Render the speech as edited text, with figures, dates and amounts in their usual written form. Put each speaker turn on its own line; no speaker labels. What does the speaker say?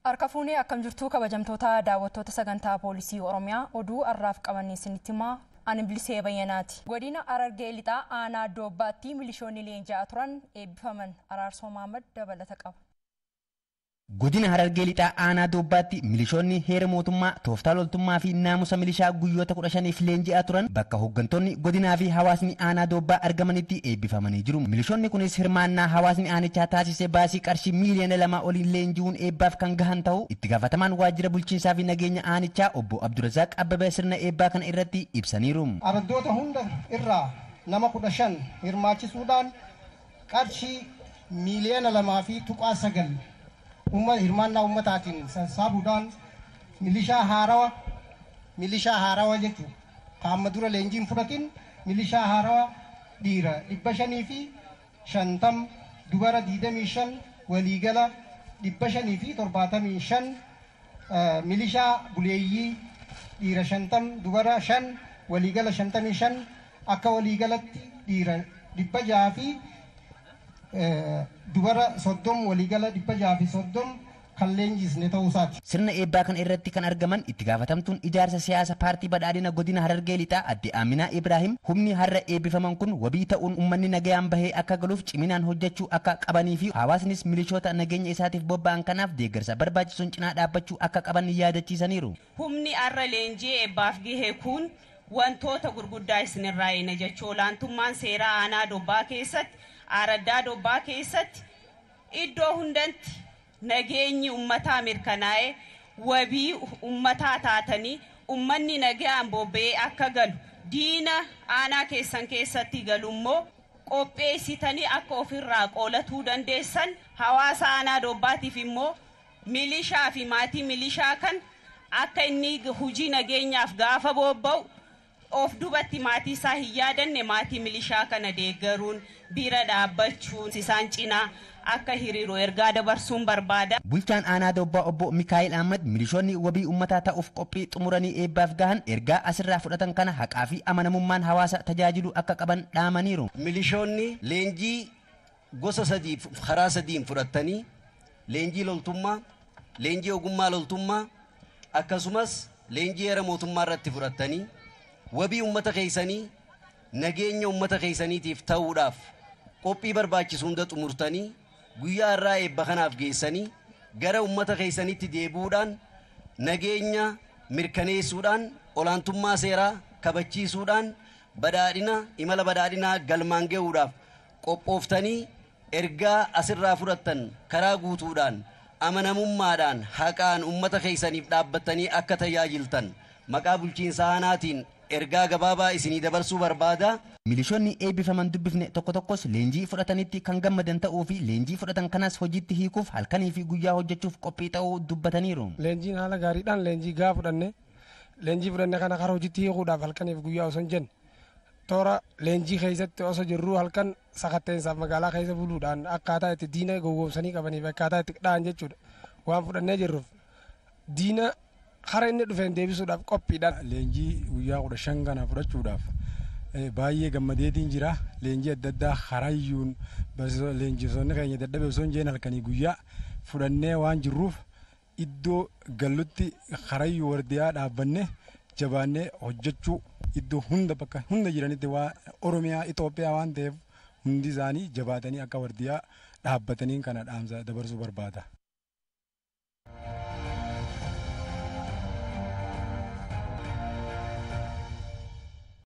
Harka fuunee akkam jirtu kabajamtoota daawwattoota sagantaa poolisii Oromiyaa oduu har'aaf qabanne isinitti himaa ani Bilisee Bayyanaati. Godina Harargee Lixaa aanaa Doobbaatti milishoonni leenji'aa turan eebbifaman. Araarsoo Mahammad dabalata qaba.
Godina Harargee Lixaa aanaa Doobbaatti milishoonni heera mootummaa tooftaa loltummaa fi naamusa milishaa guyyoota 15f leenji'aa turan bakka hooggantoonni godinaa fi hawaasni aanaa Doobbaa argamanitti eebbifamanii jiru. Milishoonni kunis hirmaannaa hawaasni aanichaa taasise baasii qarshii miiliyoona 2 oliin leenji'uun eebbaaf kan gahan ta'u itti gaafatamaan waajjira bulchiinsaa fi nageenya aanichaa obbo Abdurazaaq Abbabee sirna eebbaa kana irratti ibsaniiru.
Araddoota hunda irraa nama 15 hirmaachisuudhaan qarshii miiliyoona 2.9 hirmaannaa uummataatiin sassaabuudhaan milishaa haarawaa jechuudha. Kan amma dura leenjiin fudhatin milishaa haarawaa dhiira 550, dubara 25, waliigala 575, milishaa buleeyyii dhiira 50, dubara 5, waliigala 55, akka waliigalatti dhiira 600 fi dubara 30, waliigala 630 kan leenjisne ta'uu isaati.
Sirna eebbaa kana irratti kan argaman itti gaafatamtuun ijaarsa siyaasa paartii badhaadhina godina Harargee Lixaa adde Aminaa Ibrahim humni har'a eebbifaman kun wabii ta'uun uummanni nagayaan bahee akka galuuf ciminaan hojjechuu akka qabanii fi hawaasnis milishoota nageenya isaatiif bobba'an kanaaf deeggarsa barbaachisuun cinaa dhaabbachuu akka qaban yaadachiisaniiru.
Humni har'a leenjii eebbaaf gahe kun wantoota gurguddaa isinirraa eena jechuu olaantummaan seeraa aanaa Dobbaa keessatti, araddaa Dobbaa keessatti iddoo hundatti nageenyi uummataa mirkanaa'e wabii uummataa taatanii uummanni nagaan bobba'ee akka galu diina aanaa keessan keessatti galu immoo qopheessitanii akka ofirraa qoolatuu dandeessan hawaasa aanaa Dobbaatiif immoo milishaa fi maatii milishaa kan akka inni hojii nageenyaaf gaafa bobba'u of dubatti maatii isaa hin yaadanne maatii milishaa kana deeggaruun bira dhaabbachuun isaan cinaa akka hiriiru ergaa dabarsuun barbaada.
Bulchaan aanaa Dobbaa obbo Mikaa'el Ahmad milishoonni wabii uummataa ta'uuf qophii xumuranii eebbaaf gahan ergaa asirraa fudhatan kana haqaa fi amanamummaan hawaasa tajaajiluu akka qaban dhaamaniiru.
Milishoonni leenjii gosa sadii karaa sadiin fudhatanii leenjii loltummaa, leenjii ogummaa loltummaa akkasumas leenjii heera mootummaa irratti fudhatanii wabii uummata keessanii nageenya uummata keessaniitiif ta'uudhaaf qophii barbaachisu hunda xumurtanii guyyaa irraa eebba kanaaf geessanii gara uummata keessanitti deebi'uudhaan nageenya mirkaneessuudhaan olaantummaa seeraa kabachiisuudhaan badhaadhina imala badhaadhinaa galmaan ga'uudhaaf qophooftanii ergaa asirraa fudhattan karaa guutuudhaan amanamummaadhaan haqaan uummata keessaniif dhaabbattanii akka tajaajiltan maqaa bulchiinsa aanaatiin ergaa gabaabaa isinii dabarsuu barbaada.
Milishoonni eebbifaman dubbifne tokko tokkos leenjii fudhatanitti kan gammadan ta'uu fi leenjii fudhatan kanas hojiitti hiikuuf halkanii fi guyyaa hojjechuuf qophii ta'uu dubbataniiru.
Leenjiin haala gaariidhaan leenjii gaa fudhanne leenjii fudhanne kana karaa hojiitti hiikuudhaaf halkanii fi guyyaa osoo hin jenne toora leenjii keessatti osoo jirruu halkan sakatteensaaf magaalaa keessa buluudhaan akkaataa itti diina gowwoomsanii qabaniif akkaataa itti dha'an jechuudha waan fudhannee jirruuf diina hara inni dhufeen deebisuudhaaf qophiidhaan.
Leenjii guyyaa 15 kana fudhachuudhaaf baay'ee gammadeetiin jira. Leenjii adda addaa harayyuun leenjisoonni keenya dadhabee osoo hin jeen halkanii guyyaa fudhannee waan jirruuf iddoo gallutti harayyuu wardiyaa dhaabbanne jabaannee hojjechuu iddoo hunda bakka hunda jiranitti waa Oromiyaa Itoophiyaa waan ta'eef hundi isaanii jabaatanii akka wardiyaa dhaabbatanii kana dhaamsa dabarsuu barbaada.